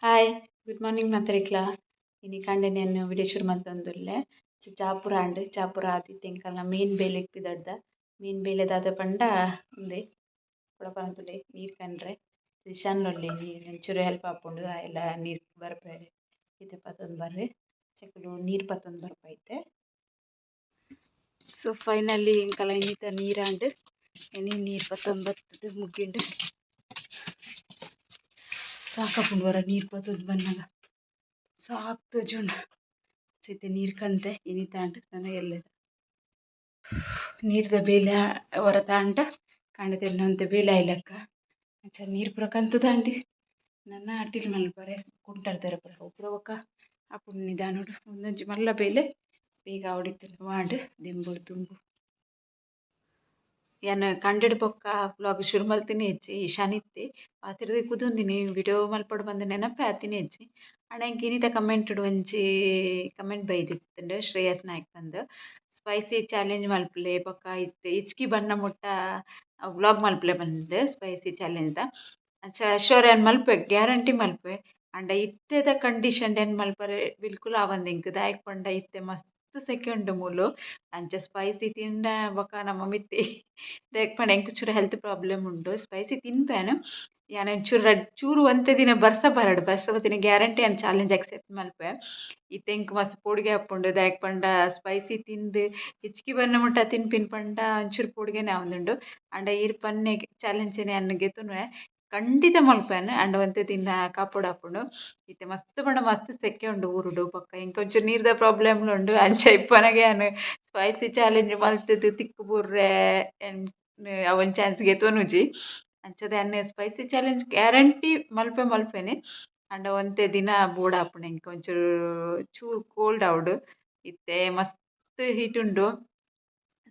Hi, good morning ಮಾತೆರೆಗ್ಲಾ. ಇನಿ ಕಾಂಡೆ ಯಾನ್ ವಿಡಿಯೋ ಶುರು ಮಲ್ತೊಂದುಲ್ಲೆ. ಚಾಪುರ ಆಂಡ್. ಚಾಪುರ ಆದಿತ್ತೆ ಎಂಕಲ್ನ ಮೇನ್ ಬೇಲೆಗ್ ಪಿದಡ್ದ. ಮೇನ್ ಬೇಲೆ ದಾದ ಪಂಡ ಉಂದೆ ಕೊಡಪಾನತುಲೆ ನೀರು ಕಂಡ್ರೆ. ಇಶಾನ್ಲೊಲ್ಲೆ ನೀರು ಒಂಚೂರು ಹೆಲ್ಪ್ ಆಪುಂಡು ಆಯೆಲ ನೀರು ಬರ್ಪೆರೆ ಇತ್ತೆ ಪತೊಂದು ಬರ್ರೆ. ಚಕುಲು ನೀರು ಪತ್ತೊಂದು ಬರ್ಪ ಇತ್ತೆ. ಸೊ ಫೈನಲಿ ಎಂಕಲ ಇನ್ನಿತ ನೀರಾಂಡ್. ಇನಿ ನೀರು ಪತ್ತೊಂದು ಬತ್ತುದು ಮುಗಿಂಡು. ಸಾಕಾಪುಂಡು ವರ ನೀರು ಪತ್ತೊಂದು ಬನ್ನಗ. ಸಾಕ್ ತೋಜುಂಡು. ಇತ್ತೆ ನೀರು ಕಂತೆ ಇನಿತಾಂಡ್ ನನ ಎಲ್ಲೆದ. ನೀರ್ದ ಬೇಲೆ ಒರ ತಾಂಡ ಕಾಂಡೆ ತೆಲಿನ ಒಂತೆ ಬೇಲೆ ಆಯಿಲೆಕ್ಕ. ಅಂಚ ನೀರು ಪೂರ ಕಂತುದಾಂಡ್. ನನ ಅಟಿಲ್ ಮಲ್ಪರೆ ಕುಂಟಾರ್ದೆರ ಪೂರ ಅವು ಪೂರ ಬೊಕ್ಕ ಆಪುಂಡು ನಿಧಾನೊಡು. ಉಂದೊಂಜಿ ಮಲ್ಲ ಬೇಲೆ ಬೇಗ ಆವೊಡಿತ್ತುಂಡು ವಾಂಡ್ ದಿಂಬೊಡು ದುಂಬು. ಯಾನ್ ಕಂಡೆಡ್ ಬೊಕ್ಕ ವ್ಲಾಗ್ ಶುರು ಮಲ್ತಿನ ಇಜ್ಜಿ. ಇಶಾನ್ ಇತ್ತೆ ಪಾತೆರ್ದ್ ಕುದೊಂದಿನಿ ವಿಡಿಯೋ ಮಲ್ಪೊಡು ಪಂದ್ ನೆನಪೇ ಆತಿನ ಇಜ್ಜಿ. ಆಂಡ ಎಂಕ್ ಇನಿತ ಕಮೆಂಟ್ ಒಂಜಿ ಕಮೆಂಟ್ ಬೈದಿತ್ತುಂಡು ಶ್ರೇಯಸ್ ನಾಯ್ಕ್ ಪಂದ್. ಸ್ಪೈಸಿ ಚಾಲೆಂಜ್ ಮಲ್ಪುಲೆ ಬೊಕ್ಕ ಇತ್ತೆ ಇಚ್ಕಿ ಬನ್ನ ಮುಟ್ಟ ವ್ಲಾಗ್ ಮಲ್ಪುಲೆ ಪಂದ್ ಸ್ಪೈಸಿ ಚಾಲೆಂಜ್ ದ. ಅಂಚ ಶೋರ್ ಯಾನ್ ಮಲ್ಪುವೆ, ಗ್ಯಾರಂಟಿ ಮಲ್ಪುವೆ. ಆಂಡ ಇತ್ತೆದ ಕಂಡೀಷನ್ ಏನ್ ಮಲ್ಪರೆ ಬಿಲ್ಕುಲ್ ಆವಂದ್ ಎಂಕ್. ದಾಯೆಗ್ ಪಂಡ ಇತ್ತೆ ಮಸ್ತ್ ಸೆಕೆ ಉಂಡು ಮೂಲು. ಅಂಚ ಸ್ಪೈಸಿ ತಿಂಡ ಬೊಕ್ಕ ನಮ್ಮ ಮಿತ್ತ್. ದಾಯೆಗ್ ಪಂಡ ಎಂಕ್ ಚೂರು ಹೆಲ್ತ್ ಪ್ರಾಬ್ಲಮ್ ಉಂಡು. ಸ್ಪೈಸಿ ತಿನ್ಪೇನ್ ಯಾನ್ ಒಂಚೂರು ರಡ್ಡ್ ಚೂರು ಒಂತೆ ದಿನ ಬರ್ಸ ಬರಡ್, ಬರ್ಸ ಬತ್ತಿನ ಗ್ಯಾರಂಟಿ ಯಾನ್ ಚಾಲೆಂಜ್ ಅಕ್ಸೆಪ್ಟ್ ಮಲ್ಪುವೆ. ಇತ್ತೆ ಎಂಕ್ ಮಸ್ತ್ ಪೋಡಿಗೆ ಆಪುಂಡು. ದಾಯೆಗ್ ಪಂಡ ಸ್ಪೈಸಿ ತಿಂದು ಹೆಚ್ಚಿಗೆ ಬನ್ನ ಮುಟ್ಟ ತಿನ್ಪಿನ ಪಂಡ ಒಂಚೂರು ಪೋಡಿಗೆನೆ ಆವೊಂದುಂಡು. ಆಂಡ ಈರ್ ಪನ್ನೆ ಚಾಲೆಂಜ್ ಯಾನ್ ಗೆತೊನುವೆ. ಖಂಡಿತ ಮಲ್ಪುವೆನ್. ಆಂಡ ಒಂತೆ ದಿನ ಕಾಪೊಡಾಪುಂಡು. ಇತ್ತೆ ಮಸ್ತ್ ಪಂಡ ಮಸ್ತ್ ಸೆಕೆ ಉಂಡು ಊರುಡು. ಬೊಕ್ಕ ಎಂಕ್ ಒಂಚೂರು ನೀರ್ದ ಪ್ರಾಬ್ಲಮ್ಲ ಉಂಡು. ಅಂಚ ಇಪ್ಪುನಗ ಯಾನ್ ಸ್ಪೈಸಿ ಚಾಲೆಂಜ್ ಮಲ್ತುದು ತಿಕ್ಕು ಬೂರ್ರೆ ಅವೊಂಜಿ ಚಾನ್ಸ್ ಗೆತೊನುಜಿ. ಅಂಚದ ಯಾನ್ ಸ್ಪೈಸಿ ಚಾಲೆಂಜ್ ಗ್ಯಾರಂಟಿ ಮಲ್ಪೆ ಮಲ್ಪೆನೆ. ಆಂಡ ಒಂತೆ ದಿನ ಬೋಡಾಪುಂಡು ಎಂಕ್ ಒಂಚೂರು ಚೂರು ಕೋಲ್ಡ್ ಆವೊಡು. ಇತ್ತೆ ಮಸ್ತ್ ಹೀಟ್ ಉಂಡು.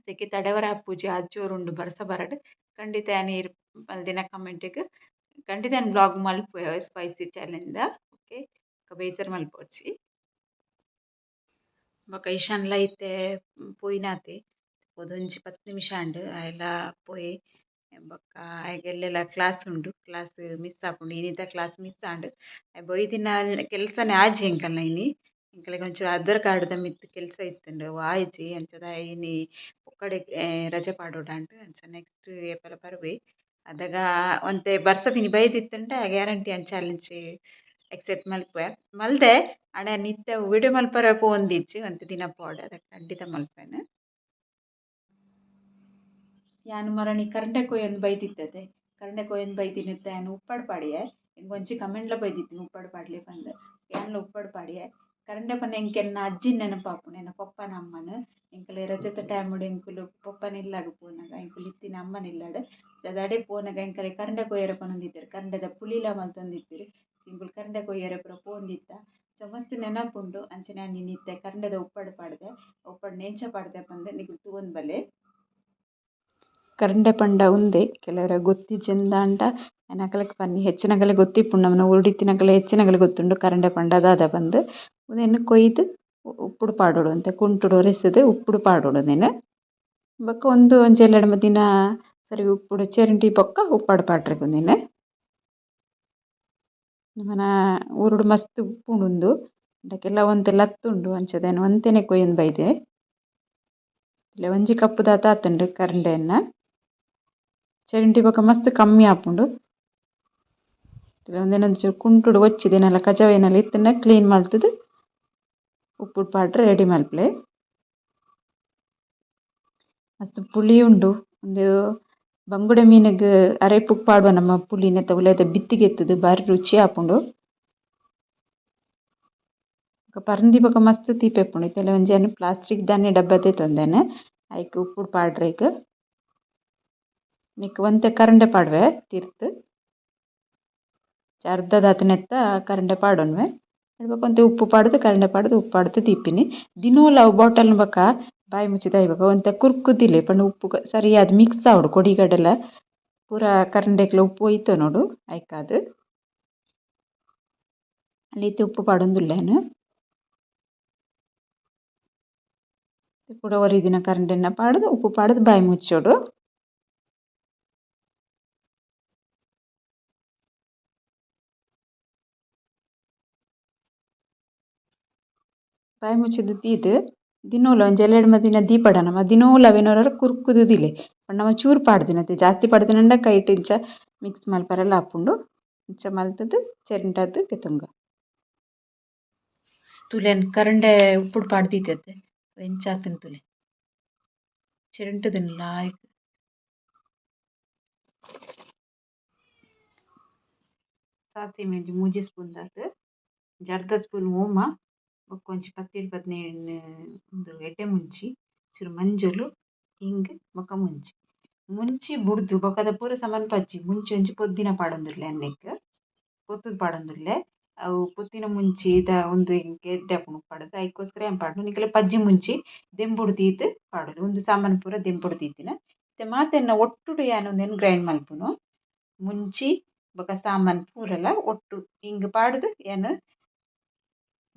ಸೆಕೆ ತಡೆವರೆ ಆಪುಜಿ ಆತ್ ಜೋರು ಉಂಡು. ಬರ್ಸ ಬರಡ್ ಖಂಡಿತ ಯಾನ್ ಈರ್ ಮಲ್ದಿನ ಕಮೆಂಟಿಗ್ ಖಂಡಿತ ಯಾನ್ ವ್ಲಾಗ್ ಮಲ್ಪುವೆ ಸ್ಪೈಸಿ ಚಾಲೆಂಜ್ ದ. ಓಕೆ, ಬೇಜಾರ್ ಮಲ್ಪೊಡ್ಚಿ. ಬೊಕ ಇಶಾನ್ಲ ಇತ್ತೆ ಪೋಯಿನಾತೆ. ಪೋದು ಒಂಜಿ 10 ನಿಮಿಷ ಆಂಡ್. ಆಯೆಲ ಪೋಯೆ. ಬೊಕ್ಕ ಆಯಗ್ ಎಲ್ಲೆಲ ಕ್ಲಾಸ್ ಉಂಡು. ಕ್ಲಾಸ್ ಮಿಸ್ ಆಪುಂಡು. ಇನಿತ ಕ್ಲಾಸ್ ಮಿಸ್ ಆಂಡ್. ಆಯೆ ಪೋಯಿದಿನ ಕೆಲಸನೆ ಆಜಿ ಎಂಕಲ್ನ ಇನಿ. ಎಂಕಲೆಗ್ ಒಂಚೂರು ಆಧಾರ್ ಕಾರ್ಡ್ ದ ಮಿತ್ತ್ ಕೆಲಸ ಇತ್ತುಂಡು. ಅವು ಆಯಿಜಿ. ಅಂಚದ ಇನಿ ಪೊಕ್ಕಡೆ ರಜೆ ಪಾಡೊಡಾಂಡ್. ಅಂಚ ನೆಕ್ಸ್ಟ್ ಏಪಲ ಬರುವೆ. ಅದಗ ಒಂತೆ ಬರ್ಸ ಮಿನಿ ಬೈದಿತ್ತುಂಡ ಗ್ಯಾರಂಟಿ ಯಾನ್ ಚಾಲೆಂಜ್ ಅಕ್ಸೆಪ್ಟ್ ಮಲ್ಪುವೆ. ಮಲ್ದೆ ಆಂಡ ಯಾನ್ ಇತ್ತೆ ವಿಡಿಯೋ ಮಲ್ಪರೆ ಪೋವೊಂದಿಜ್ಜಿ. ಒಂತೆ ದಿನ ಪೋವಡ್ ಅದಗ ಖಂಡಿತ ಮಲ್ಪುವೆನ್. ಯಾನ್ ಮರಣಿ ಕರಂಡೆ ಕೊಯ್ಯೊಂದು ಬೈದಿತ್ತತೆ. ಕರಂಡೆ ಕೊಯ್ಯೊಂದು ಬೈದಿನತ್ತ ಯಾನ್ ಉಪ್ಪಡ್ ಪಾಡಿಯೆ. ಎಂಕ್ ಒಂಜಿ ಕಮೆಂಟ್ಲ ಬೈದಿತ್ತಿನಿ ಉಪ್ಪಡ್ ಪಾಡ್ಲೆ ಪಂದ್. ಯಾನ್ಲ ಉಪ್ಪಡ್ ಪಾಡಿಯೆ. ಕರಂಡೆ ಪಂಡ ಎಂಕ್ ಎನ್ನ ಅಜ್ಜಿನ ನೆನಪಾಪುಂಡು. ಎನ್ನ ಪೊಪ್ಪನ ಅಮ್ಮನ. ಎಂಕಲೆ ರಜೆತ ಟೈಮುಡು ಎಂಕುಲು ಪೊಪ್ಪನ ಇಲ್ಲಗ್ ಪೋನಗ ಎಂಕುಲು ಇತ್ತಿನ ಅಮ್ಮನ ಇಲ್ಲಡ್. ಅಡೆ ಪೋನಗ ಎಂಕಲೆ ಕರಂಡೆ ಕೊಯ್ಯರೆ ಪನೊಂದಿತ್ತೆರ್. ಕರಂಡೆದ ಪುಳಿಲ ಮಲ್ತೊಂದಿತ್ತೆರ್. ಎಂಕುಲು ಕರಂಡೆ ಕೊಯ್ಯರೆ ಪೂರ ಪೋವೊಂದಿತ್ತ. ಸೊ ಮಸ್ತ್ ನೆನಪುಂಡು. ಅಂಚನೆ ಯಾನ್ ಇನಿ ಇತ್ತೆ ಕರಂಡೆದ ಉಪ್ಪಡ್ ಪಾಡ್ದೆ. ಉಪ್ಪಡ್ನ್ ಎಂಚ ಪಾಡ್ದೆ ಪಂದ್ ನಿಕುಲು ತೂವೊಂದು ಬಲೆ. ಕರಂಡೆ ಪಂಡ ಉಂದೆ ಕೆಲವೆರೆಗ್ ಗೊತ್ತಿಜ್ಜಂದಾಂಡ ಯಾನ್ ಅಕಲೆಗ್ ಪನ್ನಿ ಹೆಚ್ಚಿನಕಲೆಗ್ ಗೊತ್ತಿಪ್ಪುಂಡು. ನಮನ ಊರುಡು ಇತ್ತಿನಕಲೆ ಹೆಚ್ಚಿನಕಲೆಗ್ ಗೊತ್ತುಂಡು ಕರಂಡೆ ಪಂಡ ದಾದ ಪಂದ್. ಉಂದೆನ್ ಕೊಯ್ದು ಉಪ್ಪುಡು ಪಾಡೊಡು ಒಂತೆ ಕುಂಟುಡು ಒರೆಸುದು ಉಪ್ಪುಡು ಪಾಡೊಡು ಉಂದೆನ್. ಬೊಕ್ಕ ಉಂದು ಒಂಜಿ ರಡ್ಡ್ ಮೂಜಿ ದಿನ ಸರಿ ಉಪ್ಪುಡು ಚರಂಡಿ ಬೊಕ್ಕ ಉಪ್ಪಡ್ ಪಾಡ್ರೆಗ್ ಉಂದೆನ್. ನಮನ ಊರುಡು ಮಸ್ತ್ ಉಪ್ಪುಂಡು ಉಂದು. ಆಂಡ ಕೆಲವು ಒಂತೆ ಲತ್ತುಂಡು ಅಂಚಾದ್ ಯಾನ್ ಒಂತೆನೆ ಕೊಯ್ಯೊಂದು ಬೈದೆ. ಒಂಜಿ ಕಪ್ ದಾತ್ ಆತುಂಡು ಕರಂಡೆನ್. ಚರಂಡಿ ಬೊಕ್ಕ ಮಸ್ತ್ ಕಮ್ಮಿ ಆಪುಂಡು. ಉಂದೆನ್ ಒಂಚೂರು ಕುಂಟುಡು ಒಚ್ಚಿದ್ ಏನಾಲ ಕಜವು ಏನಾಲ ಇತ್ತ್ಂಡ ಕ್ಲೀನ್ ಮಲ್ತುದು ಉಪ್ಪುಡು ಪಾಡ್ರೆ ರೆಡಿ ಮಲ್ಪುಲೆ. ಮಸ್ತ್ ಪುಳಿ ಉಂಡು. ಉಂದು ಬಂಗುಡೆ ಮೀನುಗ್ ಅರೆಪುಗ್ ಪಾಡುವ ನಮ್ಮ ಪುಳಿ ನೆತ್ತ ಉಲಯಿದ ಬಿತ್ತ್ ಗೆತ್ತುದು ಬಾರಿ ರುಚಿ ಆಪುಂಡು. ಬೊಕ ಪರ್ಂದಿ ಬೊಕ ಮಸ್ತ್ ತೀಪೆ ಇಪ್ಪುಂಡು. ಇತ್ತೆಲ ಒಂಜಿ ಯಾನ್ ಪ್ಲಾಸ್ಟಿಕ್ ದಾನೆ ಡಬ್ಬ ದೆತೊಂದೆನ್ ಐಕ್ ಉಪ್ಪುಡು ಪಾಡ್ರೆಗ್. ನೆಕ್ಕ್ ಒಂತೆ ಕರಂಡೆ ಪಾಡುವೆ ತಿರ್ತ್. ಅರ್ಧದಾತ್ ನೆತ್ತ ಕರಂಡೆ ಪಾಡೊನ್ವೆ. ಬೊಕ ಒಂತೆ ಉಪ್ಪು ಪಾಡ್ದ್ ಕರಂಡೆ ಪಾಡ್ದ್ ಉಪ್ಪು ಪಾಡ್ದ್ ದೀಪಿನಿ. ದಿನೋಲ ಅವು ಬೋಟಲ್ ನ್ ಬೊಕ ಬಾಯಿ ಮುಚ್ಚಿದ್ ಬೊಕ ಒಂತೆ ಕುರ್ಕು ದೀಲೆ ಪಂಡ ಉಪ್ಪು ಸರಿಯಾದ್ ಮಿಕ್ಸ್ ಆವೊಡು ಕೊಡಿಗಡಲ ಪೂರ ಕರಂಡೆಗ್ಲ ಉಪ್ಪು ಒಯ್ತೊನೊಡು ಐಕಾದ್. ಇತ್ತೆ ಉಪ್ಪು ಪಾಡೊಂದುಲ್ಲೆ ಯಾನ್. ಕುಡ ಒರಿದಿನ ಕರಂಡೆನ್ ಪಾಡ್ದ್ ಉಪ್ಪು ಪಾಡ್ದ್ ಬಾಯಿ ಮುಚ್ಚೊಡು. ಬಾಯಿ ಮುಚ್ಚಿದ ದೀದ್ ದಿನೋಲ ಒಂಜಿ ಎಲ್ಯೆಡ್ಮ ದಿನ ದೀಪಡ ನಮ ದಿನೋಲ ಅವೆನೊರ ಕುರ್ಕುದು ದಿಲೆ ಪಂಡ ನಮ ಚೂರು ಪಾಡ್ದಿನತೆ ಜಾಸ್ತಿ ಪಾಡ್ದಿನಂಡ ಕೈಟ್ ಇಂಚ ಮಿಕ್ಸ್ ಮಲ್ಪರೆಲ ಆಪುಂಡು ಇಂಚ ಮಲ್ತುದು ಚೆಂಡಾದ್ ಗೆತೊಂಗ ತುಲೆನ್ ಕರಂಡೆ ಉಪ್ಪುಡು ಪಾಡ್ದಿತ್ತತೆ ಎಂಚಾತುಂಡು ತುಲೆ ಚೆಂಟುದುಂಡು ಲಾಯ್ಕ್ ಸಾಸಿಮೆ ಒಂಜಿ ಮೂಜಿ ಸ್ಪೂನ್ ದಾತ್ ಒಂಜಿ ಅರ್ಧ ಸ್ಪೂನ್ ಓಮ ಬೊಕ್ಕ ಒಂಜಿ ಪತ್ತ್ ಪದಿನೈನ್ ಉಂದು ಎಡ್ಡೆ ಮುಂಚಿ ಚೂರು ಮಂಜೊಲು ಇಂಗ್ ಬೊಕ್ಕ ಮುಂಚಿ ಮುಂಚಿ ಬುಡ್ದು ಬೊಕ್ಕದ ಪೂರ ಸಾಮಾನ್ ಪಜ್ಜಿ ಮುಂಚಿ ಒಂಜಿ ಪೊದ್ದಿನ ಪಾಡೊಂದುಲ್ಲೆ ಎಣ್ಣೆಗ್ ಪೊತ್ತುದು ಪಾಡೊಂದುಲ್ಲೆ ಅವು ಪೊತ್ತಿನ ಮುಂಚಿದ ಉಂದು ಎಂಕ್ ಎಡ್ಡೆ ಆಪುಂಡು ಪಾಡುದು ಐಕೋಸ್ಕರ ಯಾನ್ ಪಾಡುನು ನಿಕಲೆ ಪಜ್ಜಿ ಮುಂಚಿ ದೆಂಬುಡು ದೀದ್ ಪಾಡೊಲಿ ಉಂದು ಸಾಮಾನ್ ಪೂರ ದೆಂಬುಡು ದೀತಿನ ಇತ್ತೆ ಮಾತೆನ್ನ ಒಟ್ಟುಡು ಯಾನ್ ಉಂದೆನ್ ಗ್ರೈಂಡ್ ಮಲ್ಪುನು ಮುಂಚಿ ಬೊಕ ಸಾಮಾನ್ ಪೂರಲ ಒಟ್ಟು ಇಂಗ್ ಪಾಡುದು ಯಾನ್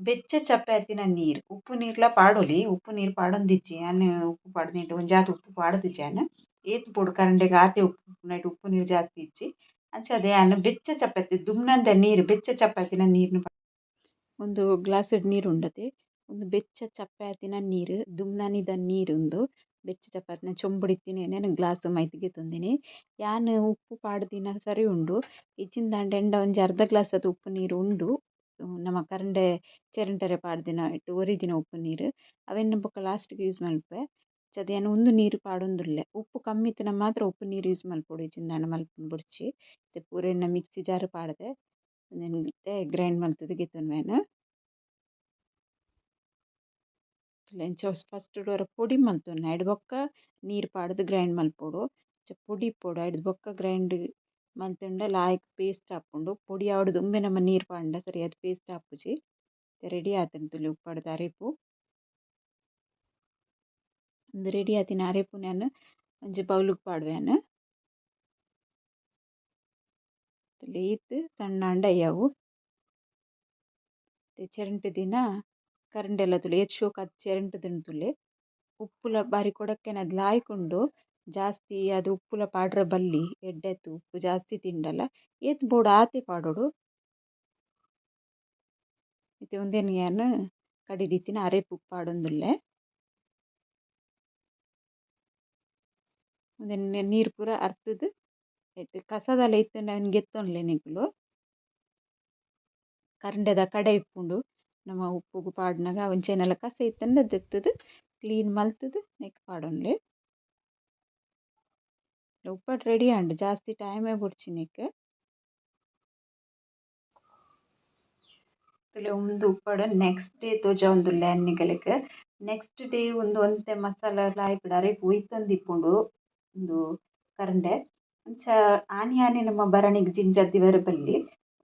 ಬೆಚ್ಚ ಚಪ್ಪೆ ಆತಿನ ನೀರು ಉಪ್ಪು ನೀರ್ಲ ಪಾಡೊಲಿ ಉಪ್ಪು ನೀರು ಪಾಡೊಂದಿಜ್ಜಿ ಯಾನ್ ಉಪ್ಪು ಪಾಡ್ದಿಂಡ ಒಂಜಾತ್ ಉಪ್ಪು ಪಾಡ್ದಿಜ್ಜಿ ಯಾನ್ ಏತ್ ಬೋಡು ಕರಂಡೆಗ್ ಆತೆ ಉಪ್ಪು ನೈಟ್ ಉಪ್ಪು ನೀರು ಜಾಸ್ತಿ ಇಜ್ಜಿ ಅಂಚಾದ್ ಯಾನ್ ಬೆಚ್ಚ ಚಪ್ಪೆ ದುಮ್ನಂದ ನೀರು ಬೆಚ್ಚ ಚಪ್ಪೆ ನೀರ್ನ್ ಉಂದು ಗ್ಲಾಸ್ಡ್ ನೀರು ಉಂಡತೆ ಉಂದು ಬೆಚ್ಚ ಚಪ್ಪೆ ಆತಿನ ನೀರು ದುಮ್ನಾನಿದ ನೀರು ಉಂದು ಬೆಚ್ಚ ಚಪ್ಪೆ ಆತಿನ ಚೊಂಬುಡು ಇತ್ತಿನ ಗ್ಲಾಸ್ ಮೈತ್ ಗೆತೊಂದಿನಿ ಯಾನ್ ಉಪ್ಪು ಪಾಡ್ದಿನ ಸರಿ ಉಂಡು ಇಜ್ಜಿಂದಾಂಡ ಎಂಡ ಒಂಜಿ ಅರ್ಧ ಗ್ಲಾಸ್ ಆತ್ ಉಪ್ಪು ನೀರು ಉಂಡು ನಮ ಕರಂಡೆ ಚೆರಂಟರೆ ಪಾಡ್ದಿನ ಇಟ್ಟು ಒರಿದಿನ ಉಪ್ಪು ನೀರು ಅವೆನ್ ಬೊಕ್ಕ ಲಾಸ್ಟ್ಗ್ ಯೂಸ್ ಮಲ್ಪುವೆ ಅಂಚಾದ್ ಯಾನ್ ಉಂದು ನೀರು ಪಾಡೊಂದುಲ್ಲೆ ಉಪ್ಪು ಕಮ್ಮಿ ಇತ್ತ್ಂಡ ಮಾತ್ರ ಉಪ್ಪು ನೀರು ಯೂಸ್ ಮಲ್ಪೊಡು ಇಜ್ಜಿಂದಾಂಡ ಮಲ್ಪುನು ಬೊಡ್ಚಿ ಇತ್ತೆ ಪೂರ ಎನ್ನ ಮಿಕ್ಸಿ ಜಾರ್ ಪಾಡ್ದೆ ಉಂದೆನ್ ಇತ್ತೆ ಗ್ರೈಂಡ್ ಮಲ್ತುದು ಗೆತೊನುವೆ ಯಾನ್ ಇಂಚ ಫಸ್ಟ್ ಒರ ಪೊಡಿ ಮಲ್ತೊನ್ನೆ ಐಡ್ ಬೊಕ್ಕ ನೀರು ಪಾಡ್ದು ಗ್ರೈಂಡ್ ಮಲ್ಪೊಡು ಇಂಚ ಪೊಡಿ ಇಪ್ಪೊಡು ಐಡ್ದ್ ಬೊಕ್ಕ ಗ್ರೈಂಡ್ ಮಲ್ತುಂಡ ಲಾಯ್ಕ್ ಪೇಸ್ಟ್ ಆಪುಂಡು ಪೊಡಿ ಆವೊಡು ದುಂಬೆ ನಮ ನೀರು ಪಾಡ್ಂಡ ಸರಿಯಾದ್ ಪೇಸ್ಟ್ ಆಪುಜಿ ರೆಡಿ ಆತುಂಡು ತುಲೆ ಉಪ್ಪಡ್ದ ಅರೆಪು ಉಂದು ರೆಡಿ ಆತಿನ ಅರೆಪು ಯಾನ್ ಒಂಜಿ ಬೌಲುಗು ಪಾಡುವೆ ಯಾನ್ ಈತ್ ಸಣ್ಣ ಆಂಡ ಯಾವು ಚೆರಂಟು ದಿನ ಕರಂಡೆಲ ತೂಲೆ ಏತ್ ಶೋಕು ಚೆರಂಟುದುಂಡು ತೂಲೆ ಉಪ್ಪುಲ ಬಾರಿ ಕೊಡಕ್ಕೆನ ಅದು ಲಾಯ್ಕ್ ಉಂಡು ಜಾಸ್ತಿ ಅದು ಉಪ್ಪುಲ ಪಾಡ್ರೆ ಬಲ್ಲಿ ಎಡ್ಡೆತ್ತು ಉಪ್ಪು ಜಾಸ್ತಿ ತಿಂಡಲ ಏತ್ ಬೋಡು ಆತೆ ಪಾಡೊಡು ಇತ್ತೆ ಉಂದೆನ್ ಯಾನ್ ಕಡಿದಿತ್ತಿನ ಅರೆಪುಗ್ ಪಾಡೊಂದುಲ್ಲೆ ಉಂದೆನ್ ನೀರು ಪೂರ ಅರ್ತುದು ಕಸದಲ ಇತ್ತ್ಂಡ ಅವೆನ್ ಗೆತ್ತೊನ್ಲೆ ನಿಕುಲು ಕರಂಡೆದ ಕಡೆ ಇಪ್ಪುಂಡು ನಮ ಉಪ್ಪುಗು ಪಾಡ್ನಗ ಒಂಚೇನಲ ಕಸ ಇತ್ತ್ಂಡ ದೆತ್ತುದು ಕ್ಲೀನ್ ಮಲ್ತುದು ನೆಕ್ ಪಾಡೊನ್ಲೆ ಉಪ್ಪಡ್ ರೆಡಿ ಆಂಡ್ ಜಾಸ್ತಿ ಟೈಮೇ ಬೊಡ್ಚಿ ನೆಕ್ ತುಲೆ ಉಂದು ಉಪ್ಪಡ್ ನೆಕ್ಸ್ಟ್ ಡೇ ತೋಜಾವೊಂದುಲ್ಲೆ ನಿಕಲೆಗ್ ನೆಕ್ಸ್ಟ್ ಡೇ ಉಂದು ಒಂತೆ ಮಸಾಲ ಲಾಯ್ಕ್ ಅರೆಪು ಒಯ್ತೊಂದಿಪ್ಪುಂಡು ಉಂದು ಕರಂಡೆ ಅಂಚ ಆನಿ ಆನಿ ನಮ್ಮ ಭರಣಿಗ್ ಜಿಂಜ ದಿವರ ಬಲ್ಲಿ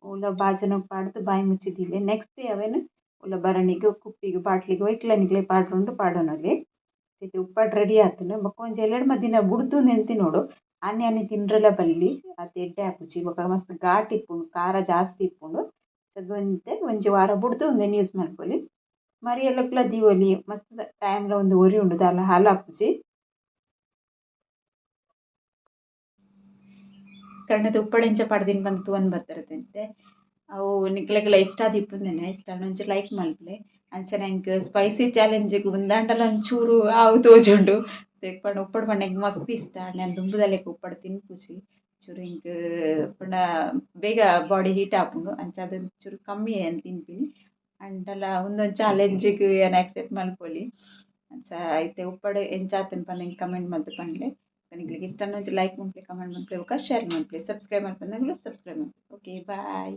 ಓಲ ಬಾಜನಗ್ ಪಾಡ್ದು ಬಾಯಿ ಮುಚ್ಚಿ ದೀಲೆ ನೆಕ್ಸ್ಟ್ ಡೇ ಅವೆನ್ ಓಲ ಭರಣಿಗ್ ಕುಪ್ಪಿಗ್ ಬಾಟ್ಲಿಗ್ ಒಯ್ಕ್ಲ ನಿಕ್ಲೆ ಪಾಡ್ರುಂಡು ಪಾಡೊನೊಲಿ ಇತ್ತೆ ಉಪ್ಪಡ್ ರೆಡಿ ಆತುಂಡು ಬೊಕ ಒಂಜಿ ಎಲ್ಯೆಡ್ಮ ದಿನ ಬುಡ್ದು ತಿನೊಡು ಆನಿ ಆನಿ ತಿಂಡ್ರೆಲ ಬಲ್ಲಿ ಆತ್ ಎಡ್ಡೆ ಆಪುಜಿ ಬೊಕ ಮಸ್ತ್ ಘಾಟ್ ಇಪ್ಪುಂಡು ಖಾರ ಜಾಸ್ತಿ ಇಪ್ಪುಂಡು ಒಂತೆ ಒಂಜಿ ವಾರ ಬುಡ್ದು ಉಂದೆನ್ ಯೂಸ್ ಮಲ್ಪೊಲಿ ಮರಿಯಲಕ್ಲ ದೀವೊಲಿ ಮಸ್ತ್ ಟೈಮ್ಲ ಉಂದು ಒರಿ ಉಂಡು ದಾಲ ಹಾಲಾಪುಜಿ ಕರ್ಣದ ಉಪ್ಪಡ್ ಎಂಚ ಪಾಡ್ದಿನ ಪಂದ್ ತೂವೊಂದು ಬತ್ತರದಂತೆ ಅವು ನಿಕ್ಲೆಗ್ಲ ಇಷ್ಟ ಆದಿಪ್ಪುಂದೆನೆ ಇಷ್ಟ ಆಂಡ ಒಂಚೂರು ಲೈಕ್ ಮಲ್ಪುಲೆ ಅಂಚನೆ ಎಂಕ್ ಸ್ಪೈಸಿ ಚಾಲೆಂಜ್ಗ್ ಉಂದಾಂಡಲ ಒಂಚೂರು ಆವು ತೋಜುಂಡು ಪಂಡ ಉಪ್ಪಡ್ ಪಂಡ ಎಂಕ್ ಮಸ್ತ್ ಇಷ್ಟ ಆಂಡ ಯಾನ್ ದುಂಬುದಲೆಕ ಉಪ್ಪಡ್ ತಿನ್ಪುಜಿ ಚೂರು ಎಂಕ್ ಪಂಡ ಬೇಗ ಬಾಡಿ ಹೀಟ್ ಆಪುಂಡು ಅಂಚಾದ್ ಚೂರು ಕಮ್ಮಿ ಯಾನ್ ತಿನ್ಪಿನಿ ಆಂಡಲ ಉಂದೊಂಜಿ ಚಾಲೆಂಜ್ಗ್ ಯಾನ್ ಆಕ್ಸೆಪ್ಟ್ ಮಲ್ಪೊಲಿ ಅಂಚ ಇತ್ತೆ ಉಪ್ಪಡ್ ಎಂಚ ಆತುಂಡು ಪಂದ್ ಎಂಕ್ ಕಮೆಂಟ್ ಮಲ್ತ್ ಪನ್ಲೆ ನಿಕ್ಲೆಗ್ ಇಷ್ಟ ಒಂಜಿ ಲೈಕ್ ಮಲ್ಪುಲೆ ಕಮೆಂಟ್ ಮಲ್ಪುಲೆ ಬೊಕ ಶೇರ್ ಮಲ್ಪುಲೆ ಸಬ್ಸ್ಕ್ರೈಬ್ ಮಲ್ಪಂದಕುಲು ಸಬ್ಸ್ಕ್ರೈಬ್ ಮಲ್ಪುಲೆ. Okay bye.